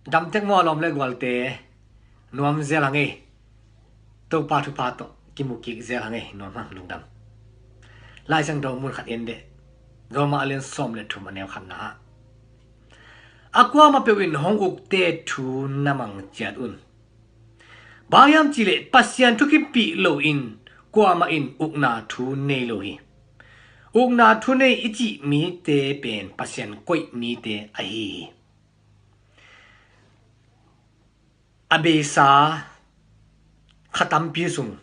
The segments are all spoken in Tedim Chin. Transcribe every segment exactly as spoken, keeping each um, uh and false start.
Dam tek maw, lawm le gualte? Nuam zel hang ei. Topa thupha tawh kimu kik zel hang ei. Nuam hang, lungdam. Lai Siangtho mun khat en deh. Roma a lian sawm le thum, a neu khatna ah, a kuamah peuh in hong ukte thu na mang ciat un. Bang hiam cihleh Pasian thukimpih loin kuamah in ukna thu nei lo hi. Ukna thu nei i cih mite pen Pasian koih mite ahi hi. A beisa kha tampi sung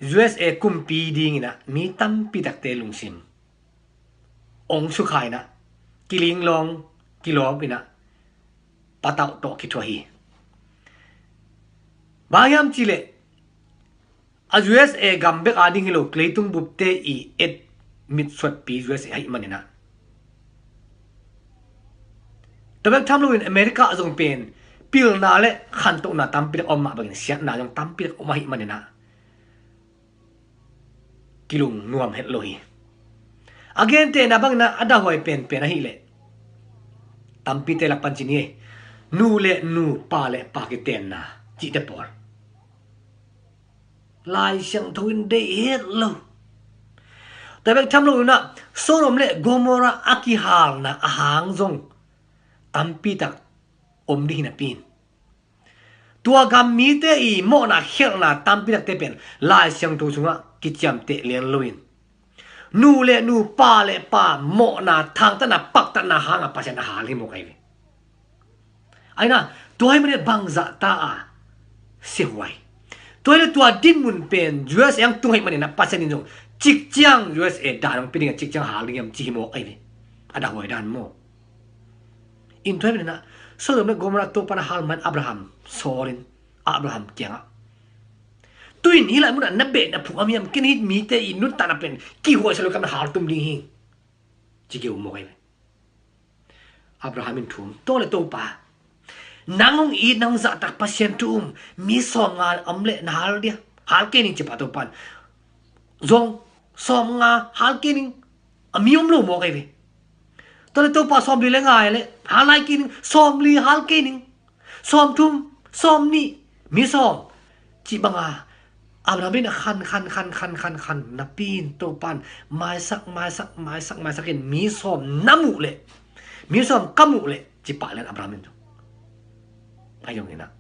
U S A kumpi dingin ah mi tampi takte lungsim ong sukha in ah, kilinglawng, kilawp in ah, patauh tawh kithuah hi. Bang hiam cihleh a U S A gam bek a ding hi lo, leitung bupte i et mitsuatpi U S A ahih manin ah, tua bek tham loin America zong pen pilna le khantohna tampi tak om mah bangin siatna zong tampi tak om ahih manin ah, kilung nuam het lo hi. A gentehna bangin ah, a dahhuai penpen ahih leh, tampite lak pan ci ni ei, nu le nu, pa le pa kitenna cihte pawl. Lai Siangtho in deih het lo. Tua bek tham loin ah, Sodom le Gomorrah a kihalna a hang zong tampi tak om ding hi napi in, tua gam mite i mawhna khialhna tampi takte pen Lai Siangtho sungah kiciamteh lian loin, nu le nu, pa le pa mawhna, thangtatna, paktatna hangah Pasian a hal hi mawk ahi ve. Aina, tua hi mah leh bangzah ta a siahuai. Tua hi leh tua dinmun pen U S A hong tung ahih manin ah, Pasian in zong cikciang U S A dan hong pia ding a, cikciang hal ding hiam ci hi mawk ahi ve. A dahhuai dan maw. In tua hi manin ah, Sodom le Gomorrah Topa'n a hal mah in Abraham sawlin, Abraham kiangah, tu-in hih lai munah na beh na phung a miam ken hih mite i nuntakna pen kihuaisa lo, kam na hal tum ding hi, ci geu mawk ahi ve. Abraham in thu um, tua leh Topa, nang hong it, nang hong zahtak Pasian thu um, mi sawmnga om leh na hal dia, hal kei ning, ci pah Topa'n zong sawmnga hal kei ning, a mi om lo mawk ahi ve. Tua leh Topa, sawmli le nga leh hal lai kei ning, sawmli hal kei ning, sawmthum, sawmnih, mi sawm, cih banga Abraham in a khan, khan, khan, khan, khan, khan napi in Topa'n maisak, maisak, maisak, maisak in mi sawm na muh leh, mi sawm ka muh leh, ci pah lian Abraham in. Ahi zongin ah,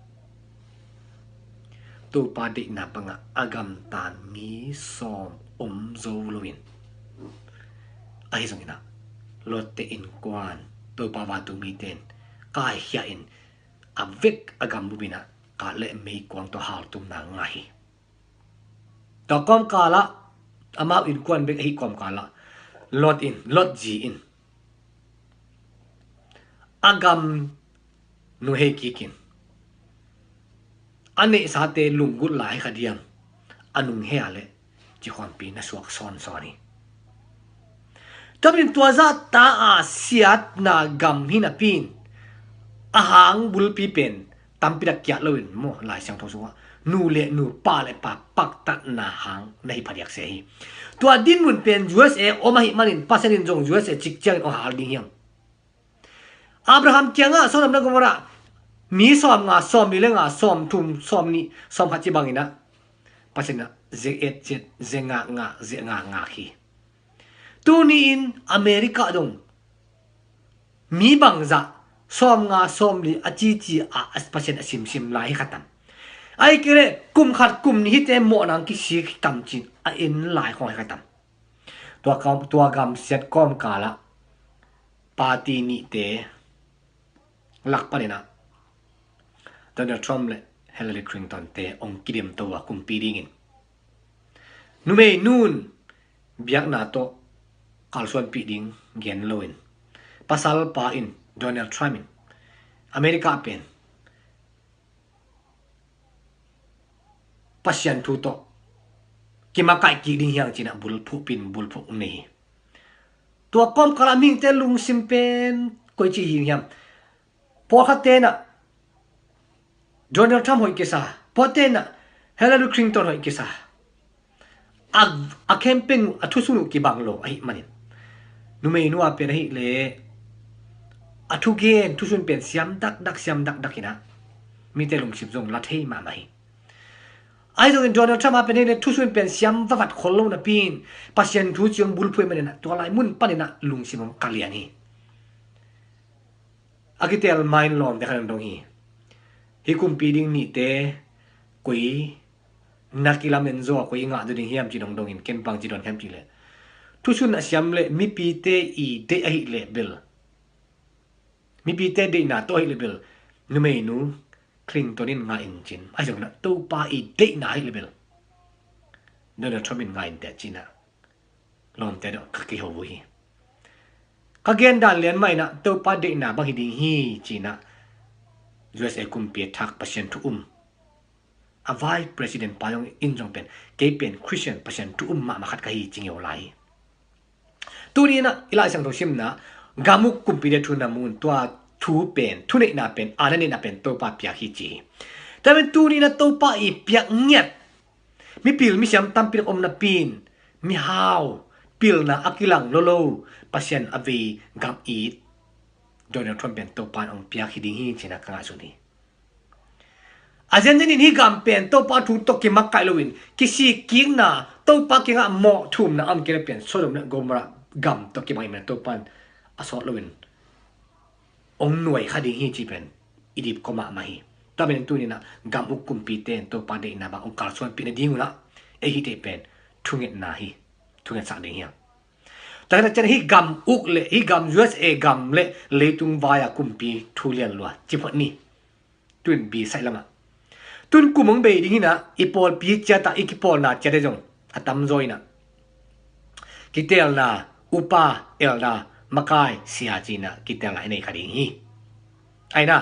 Topa deihna bangah a gamtan mi sawm om zo loin, ahi zongin ah, Lot-te innkuan Topa vantung mite in kaikhia in, a vek a gam bup in ah, kat le meikuang tawh haltumna ngah hi. Tua kawmkal ah, amau innkuan bek ahih kawmkal ah, Lot in, Lot zi in a gam nunghei kik in, a neihsate lunggulh lai hi kha diam, a nunghei a leh, ci khawmpi na suak sawnsawn hi. Tua manin tua zahta a siatna gam hi napi in, a hang bulpi pen tampi tak kiat loin maw, Lai Siangtho sungah nu le nu, pa le pa paktatna hang na hi phadiak se hi. Tua dinmun pen U S A om ahih manin Pasian in zong U S A cikciangin hong hal ding hiam? Abraham kiangah Sodom le Gomorrah mi sawmnga, sawmli le nga, sawmthum, sawmnih, sawmkhat ci bangin ah, Pasian in ah ze-et zet, ze-ngakngak, ze-ngakngak hi. Tuni-in America dong mi bangzah sawmnga, sawmli a cici a, a Pasian a simsim lai hi kha tam. Ahih kei leh kum khat kum nih hihte mawhna hong kisik hi tam ci-in a en lai khawng hi kha tam. Tua kam, tua gam siat kawmkal ah party nihte lak panin ah Donald Trump le Hillary Clinton-te hong kidemto a, kumpi dingin numei nu'n biakna tawh kalsuanpih ding gen loin, pasalpa in, Donald Trump in, America pen Pasian thu tawh kimakaih kik ding hi hang ci-in ah bulphuh pin bulphuh nei hi. Tua kawmkal ah mihingte lungsim pen koici hi hiam? Pawlkhatte in ah Donald Trump hoih kisa, pawlkhatte in ah Hillary Clinton hoih kisa. A, a campaign uh, a thusung uh kibang lo ahih manin, numei nu a pen ahih leh a thugen, thusun pen siam dakdak, siam dakdak hi na. Mite lungsim zong la thei mahmah hi. Ahi zongin Donald Trump a pen hi le thusun pen siam vavat khol lo napi in, Pasian thu ciang bulphuai manin ah, tua lai mun panin ah lungsim hong ka lian hi. A kitel ma in lawmte khat hong dong hi. Hih kumpi ding nihte koi na kilamen zaw, koi i ngah zaw ding hiam ci dongdong in, ken bang ci dawn hiam cih leh, thusun a siam leh mipite i deih ahih leh bel, mipite deihna tawh ahih leh bel, numeinu Clinton in ngah in cin, ahi zongin ah Topa i deihna ahih leh bel Donald Trump in ngah in teh cin ah lawmte dong ka kiho uh hi. Ka gen dan lian mah in ah Topa deihna bang hi ding hi cin ah U S A kumpi a thak Pasian thu um, a vice president pa zong in zong pen, kei pen Christian Pasian thu um mahmah khat ka hi ci ngeu lai hi. Tuni in ah i Lai Siangtho simna, gam uk kumpite thu na mu un, tua thu pen, thuneihna pen, aana neihna pen Topa piak hi ci hi. Tua pen tuni in ah Topa i piak ngiat mipil misiam tampi tak om napi in, mihau, pilna a kilang lolo, Pasian a vei gam it Donald Trump pen Topa in hong piak hi ding hi cin ah ka ngaihsun hi. A zenzen in hih gam pen Topa thu tawh kimakaih loin, kisik kikna, Topa kiangah mawh thumna a om kei leh pen Sodom le Gomorrah gam tawh kibang hi manin Topa in a sawt loin hong nuai kha ding hi cih pen i dipkua mahmah hi. Tua manin tuni in ah gam uk kumpite in Topa deihna bang hong kalsuanpih nading un ah, ei hihte pen thungetna hi, thungetsak ding hi hang. Tua hi a ciang hih gam uk le hih gam U S A gam le leitung vai a kumpi thu lian lua ci phot ni. Tun bi saih lamah, tun kum hong bei ding hi na, i pawlpi ciat ah i kipawlna ciat ah zong a tamzaw in ah kitelna, upa, elder, makai, sia ci in ah kitelna i nei kha ding hi. Ahi na,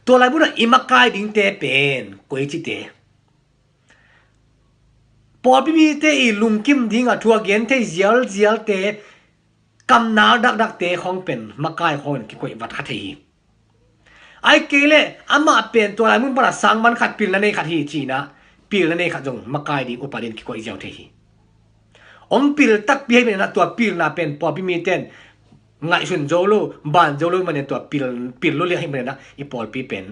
tua lai mun ah i makai dingte pen koici te? Pawlpi mite i lungkim ding a thu a gen thei zialzialte, kamnal dakdakte khawng pen makai khawng in kikoih vat kha thei hi. Ahih kei leh amah pen tua lai mun pan a sang man khat, pilna nei khat hi ci in ah, pilna nei khat zong makai ding, upa ding kikoih ziau thei hi. Hong pil takpi ahih manin ah tua pilna pen pawlpi mite in ngaihsun zo lo, ban zo lo manin, tua pil, pil lo liang ahih manin ah i pawlpi pen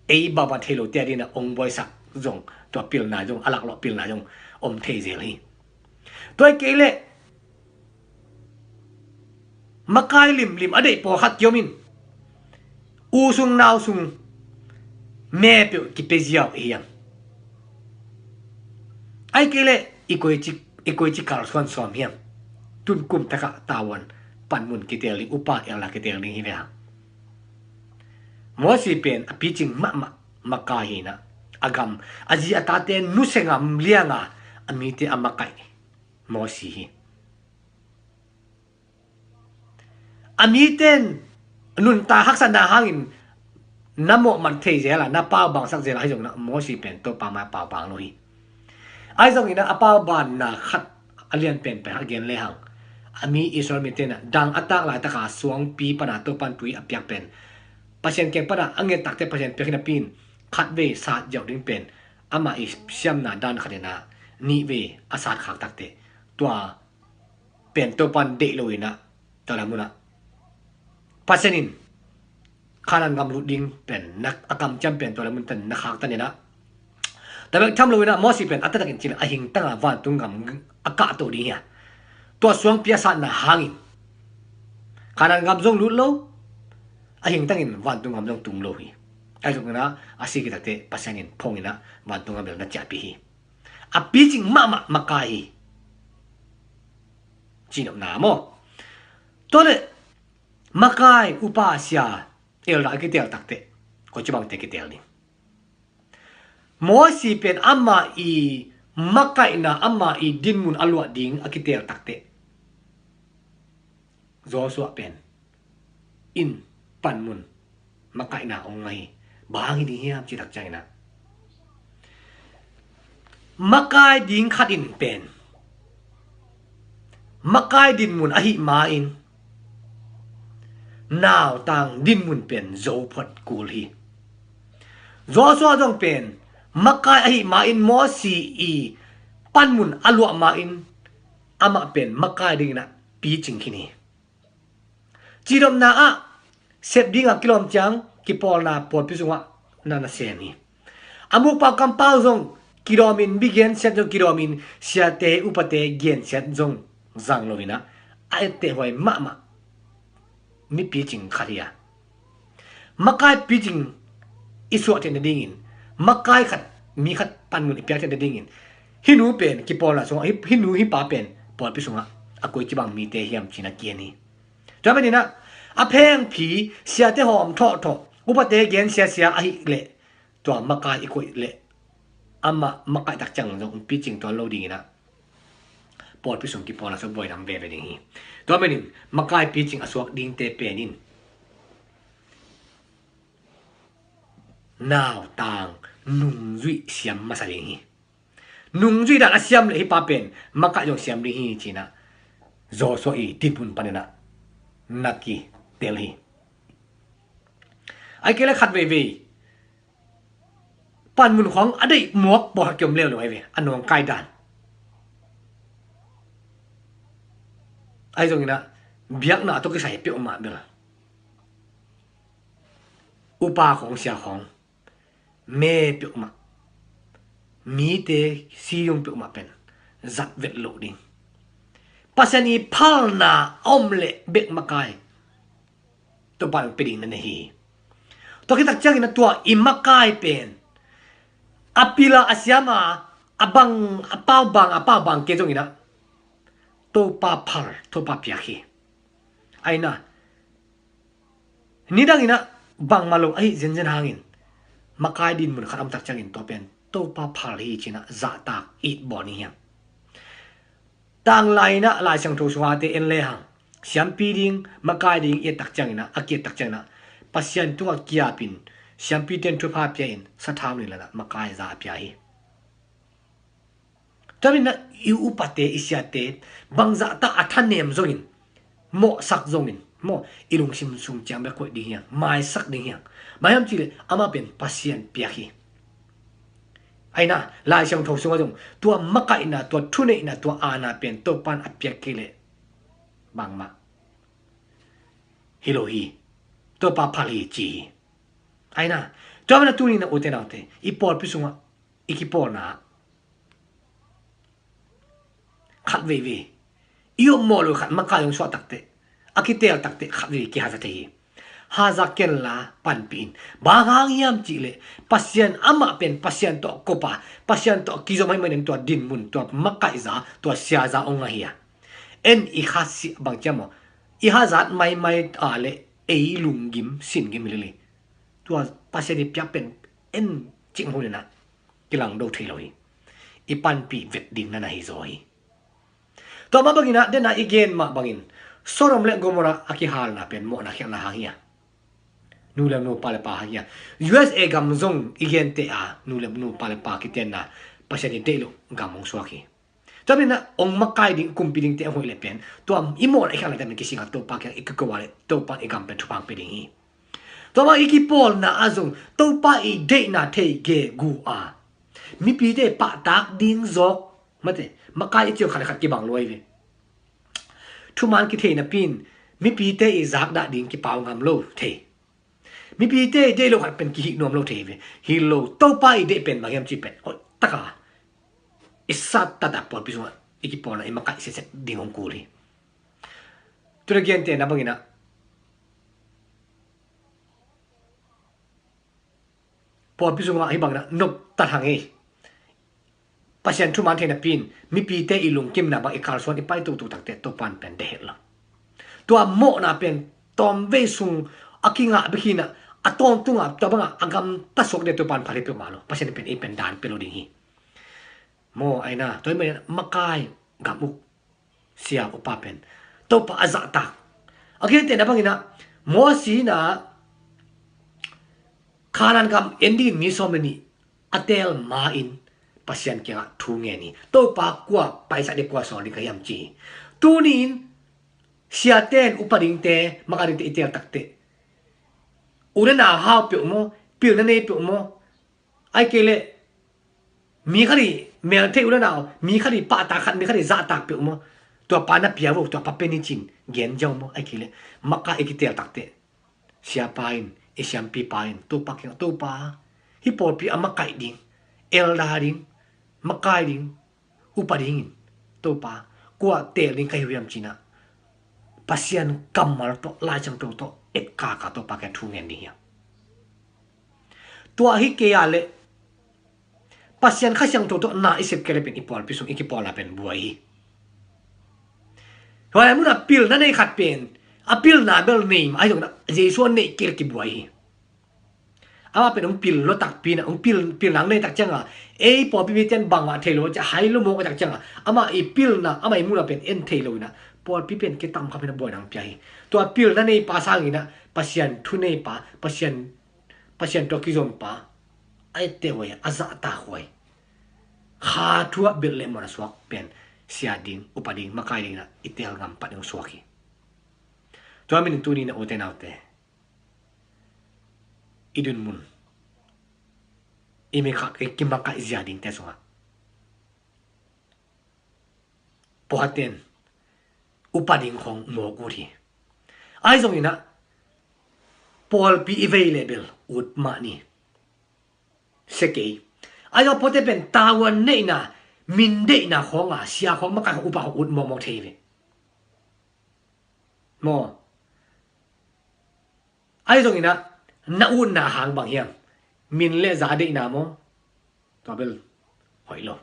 ei baba thei lote a ding in ah hong buaisak zong, tua pilna zong, a laklawh pilna zong om thei zel hi. Tua ahih kei leh makai limlim a deih pawlkhat kiom in, u sung nau sung me peuh kipia ziau hi hiam? Ahih kei leh i koici, i koici kalsuan sawm hiam? Tun kum thak ah tavuan panmun kitel ding, upa, elder kitel ding hi ve hang. Mosi pen a picing mahmah makai hi in ah, a gam, a zi a tate nusia ngam liang a, a mite a makaih Mosi hi. A mite in nuntak haksatna hangin na mawhmat thei zel a, na paubangsak zel a, ahi zongin ah Mosi pen Topa mai a paubang lo hi. Ahi zongin ah a paubanna khat a lian penpen khat gen le hang, a mi Israel mite in ah dang a tak laitak a suangpi pan a Topa in tui a piak pen, Pasian kiang pan a a nget tak teh Pasian piak hi napi in, khatvei sat ziau ding pen amah i siamna dan khat in ah nihvei a sat khak tak teh, tua pen Topa in deih lo in ah, tua lai mun ah Pasian in Kanaan gam lut ding pen na, a kamciam pen tua lai mun tan na khaktan in ah, tua bek tham lo in ah Mosi pen a taktak in cin a hingtang a vantung gam a kahto ding hi a, tua suangpi a satna hangin Kanaan gam zong lut lo, a hingtang in vantung gam zong tung lo hi. Ahi zongin ah a si khit tak teh Pasian in phong in ah vantung gam bel na ciahpih hi. A picing mahmah makai hi. Cinopna maw? Tua leh makai, upa, sia, elder a kitel tak teh koici bangte kitel ding? Mosi pen amah i makaihna, amah i dinmun a luah ding a kitel tak teh Joshua pen inn, panmun, makaihna hong ngah hi. Bang hang hi ding hiam cih tak ciangin ah, makai ding khat in pen makai dinmun ahih ma-in nautang dinmun pen zo phot kul hi. Joshua zong pen makai ahih ma-in Mosi i panmun a luah ma-in amah pen makai dingin ah picing khin hi. Cidopna ah sep dinga kilawm ciang kipawlna pawlpi sungah na na sem hi. A mukpau kampau zong kidawmin, mi gensiat zong kidawmin, siate upate gensiat zong zang lo inah, a etteh huai mahmah mi picing khat hi a, makai picing i suah theih nadingin, makai khat, mi khat panmun i piak theih nadingin, hih nu pen kipawlna sungah, hih, hih nu hih pa pen pawlpi sungah a koici bang mite hiam cin a kian hi. Tua maninah a phengphi siate hawm thawhthawh, upate gen siasia ahih leh, tua makai i koih leh amah makai tak ciang zong picing tuan lo dinginah pawlpi sung kipawlna sung buainam veve ding hi. Tua manin makai picing a suak dingte penin nautang nungzuih siam masa ding hi. Nungzuih dan a siam leh hih pa pen makai zong siam ding hi cinah Joshua i dinmun paninah na kitel hi. Ai kei le khat veivei panmun khawng a deih muak pawlkhat kiom leuleu ai ve, a nawngkai dan. Ai zonginah biakna tawh kisai peuhmah bel upa khawng, sia khawng, me peuhmah, mite siyung peuhmah pen zat vet loh ding. Pasian i phalna a om leh bek makai Topa in pia ding na nei hi. Tua khit tak ciangin a tua i makai pen a pila a siama a bang a pau bang a pau bang kei zonginah Topa phal, Topa piak hi. Aina nidanginah bangmah lo ahi zenzen hangin makai dinmun khat a om tak ciangin tua pen Topa phal hi cinah zahtak it bawl ni hiam? Tanglai inah Lai Siangtho sungate en lehang siampi ding, makai ding i et tak cianginah, a ki-et tak cianginah Pasian tungah kiapin siampite in thupha pia in sathau ni lanah makai za a pia hi. Tua maninah i upate, i siate bangzahta a thanem zongin, mawhsak zongin maw, i lungsim sung ciang bek koih ding hiang, maisak ding hiang. Bang hiam cihleh amah pen Pasian piak hi. Aina Lai Siangtho sungah zong tua makaihna, tua thuneihna, tua aana pen Topan a piak kei leh bangmah hi lo hi. Topa phal hi ci hi. Aina tua mana tuninah ute naute i pawlpi sungah i kipawlna khat veivei i om mawh lo khat makai hong suah takteh, a kitel takteh khat veivei kihazat thei hi. Hazat kenla panpih in. Bang hang hiam cihleh Pasian amah pen Pasian tawh kopa, Pasian tawh kizom ahih manin tua dinmun, tua makaihza, tua siaza hong ngah hi a. En i khasia bang ciam aw, i hazat maimai a leh ei lunggim singim hi lel hi. Tua Pasian i piak pen en cik hong lenah kilangdo thei lo hi. I panpih vet ding na na hi zaw hi. Tua mah banginah dena i gen mah bangin Sodom le Gomorrah a kihalna pen mawhna khialhna hang hi a, nu le nu, pa le pa hang hi a. U S A gam zong i gente a nu le nu, pa le pa kitenna Pasian i deih loh gam hong suak hi. Tua maninah hong makai ding, kumpi dingte a hoih leh pen tua i mawhna i khialhna te pen kisingah Topa kiang i kiko a leh Topan i gam pen thupha pia ding hi. Tua mah i kipawlna ah zong Topa i deihna thei gegu a mipite pahtak ding zawk mate, makai i ciang khat le khat kibang luai ve. Thuman kithei napi-in mipite i zakdah ding kipau ngam lo thei. Mipite i deih lo khat pen kihih nuam lo thei ve. Hi lo, Topa i deih pen bang hiam cih pen hoih taka i sat tata pawlpi sungah i kipawlna i makaih siaset ding hong kul hi. Tua na gentehna banginah pawlpi sungah hih bangin ah nop ta hang ei. Pasian thuman thei napi-in mipite i lungkimna bang i kalsuan i pai toto takte Topan pen deih het lo. Tua mawhna pen tawmvei sung a kingah bek hi-in ah a tawntungah tua bangah a gamta suak ding Topan phal hi peuhmah lo. Pasian pen ei pen dan pia lo ding hi. Maw, aina tua hi manin makai gam uk sia upa pen Topa a zahtak. A gentehna banginah Moses inah Kanaan gam en dingin mi sawm le nih a teel ma-in Pasian kiangah thu ngen hi. Topa, kua paisak ding, kua sawl ding ka hiam ci hi. Tuni-in siate in upa dingte, makai dingte i teel takteh u le nau hau peuh maw, pilna nei peuh maw, ahih kei leh mi khat i meltheih, u le nau, mi khat i pahtak khat, mi khat i zahtak peuh maw, tua pa na pia vo, tua pa pia ni cin gen ziau maw, ahih kei leh makai i kiteel takteh Siapa in, i siampipa in Topa kiangah, Topa, hih pawlpi a makaih ding, elder ding, makai ding, upa dingin Topa, kua teel ding ka hi uh hiam, ci-in ah Pasian kammal tawh, Lai Siangtho tawh etkak a Topa kiang thu ngen ding hi hang. Tua hi kei a leh Pasian Kha Siangtho tawh na i sep kei leh pen i pawlpi sung i kipawlna pen buai hi. Tua leh mun a pilna nei khat pen, a pilna bel nei mah, ahi zongin ah Jesu a neih kei leh kibuai hi. Amah pen hong pil lua takpi in ah, hong pil, pilna hong nei tak ciangin ah, ei pawlpi mite in bangmah thei lo, ci a hai lo mawk a tak ciangin ah, amah i pilna, amah i muhna pen en thei lo in ah, pawlpi pen kitam kham in ah buaina hong pia hi. Tua pilna neipa sangin ah Pasian thu neipa, Pasian, Pasian tawh kizompa a etteh huai, a zahtak huai, kha thu ah belh leh muan a suak pen sia ding, upa ding, makai dingin ah i teel ngam pan ding suak hi. Tua manin tuni-in ah ute naute, i dinmun, i makaih, i kimakaih zia dingte sungah pawlkhatte in upa ding khawng mawk ut hi. Ahi zongin ah pawlpi i vei leh bel ut mah ni. Sia kei. Ahi zong pawlkhatte pen tavuan neihna, min deihna khawng a, sia khawng, makai khawng, upa khawng ut mawkmawk thei ve. Maw? Ahi zongin ah na utna hang bang hiam? Min leh za deihna maw? Tua bel hoih lo.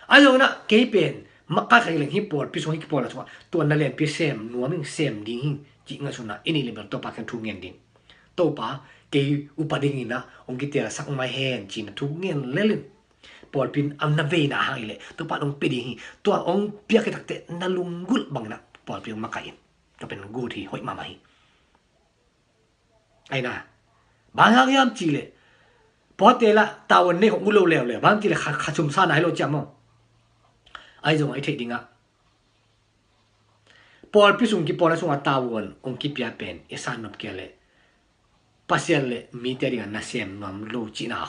Ahi zongin ah kei pen makai khat hi leng, hih pawlpi sung, hih kipawlna sungah tua na lianpi sem nuam ing, sem ding hi, cih ngaihsutna i neih leh bel Topa kiang thu ngen ding. Topa, kei upa dingin ah hong kitelsak mai hen, ci-in ah thu ngen lel in. Pawlpi in a na veina hang hi leh Topa in hong pia ding hi. Tua hong piak khit takteh na lunggulh bangin ah pawlpi hong makaih in. Tua pen gut hi, hoih mahmah hi. Ahi na, bang hang hiam cih leh pawlkhatte lah tavuan nei khawng ut lo leuleu, bang hang cih leh kha, kha sum sa na hi lo ci a maw? Ahi zongin i theih dingah pawlpi sung kipawlna sungah tavuan hong kipia pen i san nop kei leh Pasian leh mite adingin ah nasem nuam lo cihna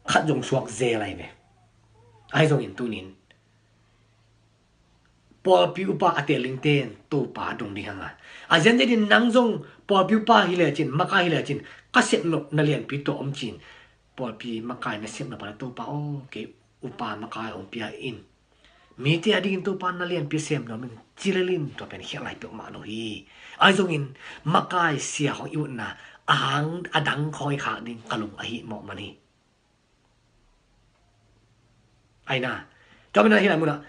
khat zong suak zel ahi ve. Ahi zongin tuni-in pawlpi upa a teel dingte in Topa dong ding hang a, a zenzen in nang zong pawlpi upa hi lecin, makai hi lecin, ka sep nop na lianpi tawh om ci-in pawlpi makai na sep nop a, Topa aw, kei upa makai hong pia in, mite adingin Topa na lianpi sem nuam in, ci lel in, tua pen khialh lai peuhmah lo hi. Ahi zongin makai sia khawng i utna, a hang a dang khawng i khak ding ka lung ahi mawk man hi. Ahi na, tua manin ah hih lai munah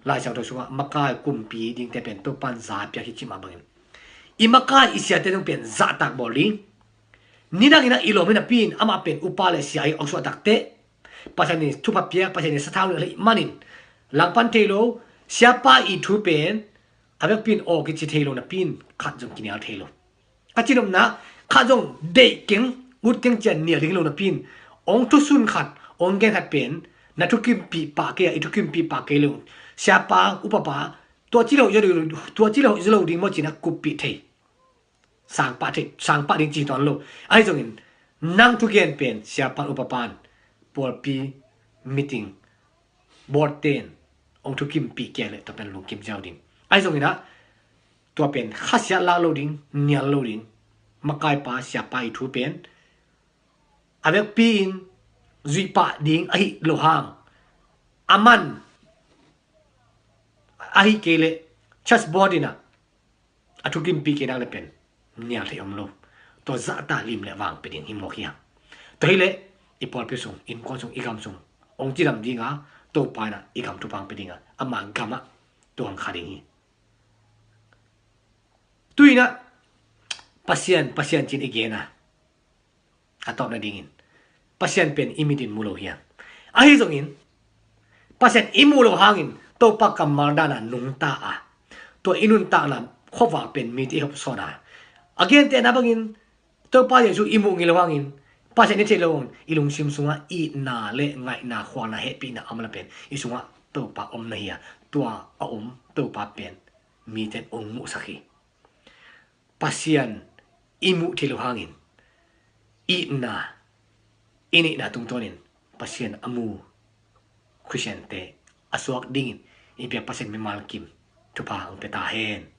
Lai Siangtho sungah makai kumpi dingte pen Topa in za piak hi cih mah bangin, i makai i siate zong pen zahtak bawl ding. Nidangin ah i lawm hi napi-in amah pen upa leh sia hi hong suah takteh, Pasian in thupha piak, Pasian in sathau nih ahih manin langpan thei lo, siapa i thu pen a vekpi-in aw kici thei lo napi-in khat zong kinial thei lo. Ka cihnopna, khat zong deih keng, ut keng ci-a nial ding hi lo napi-in, hong thusun khat, hong gen khat pen na thukimpih pah kei a, i thukimpih pah kei lo, siapa, upapa, tua ci lo, tua ci lo, zo lo ding maw ci-in a kuppih thei, sang pah thei, sang pah ding ci tuan lo. Ahi zongin nang thugen pen siapa in, upapa in, pawlpi meeting, board-te in hong thukimpih kei leh tua pen lungkim ziau ding. Ahi zongin ah tua pen khasiat lak lo ding, nial lo ding. Makaipa, siapa i thu pen a vekpi-in zuih pah ding ahih lo hang, a man ahih kei leh church board in ah a thukimpih kei nak leh pen nial theih om lo. Tua zahtak lim leh vang pia ding hi mawk hi hang. Tua hi leh i pawlpi sung, innkuan sung, i gam sung hong cidam ding a, Topa in ah i gam thupha hong pia ding a, ama gam ah tua hong kha ding hi. Tu-in ah Pasian, Pasian ci-in i gen a, a tawpna dingin Pasian pen i mitin mu lo hi hang. Ahi zongin Pasian i muh loh hangin Topa kammal dan a nungta a, tua i nuntakna khuavak pen mite i hopsawn a, a gentehna bangin Topa Jesu i muh ngei loh hangin, Pasian i theih loh hangin, i lungsim sungah itna leh ngaihna, khualna, hehpihna a om leh pen i sungah Topa om na hi a, tua a om Topa pen mite in hong muhsak hi. Pasian i muh theih loh hangin itna i neihna tungtawnin Pasian a mu Khristiante a suak dingin i biak Pasian mimal kim thupha hong pia ta hen.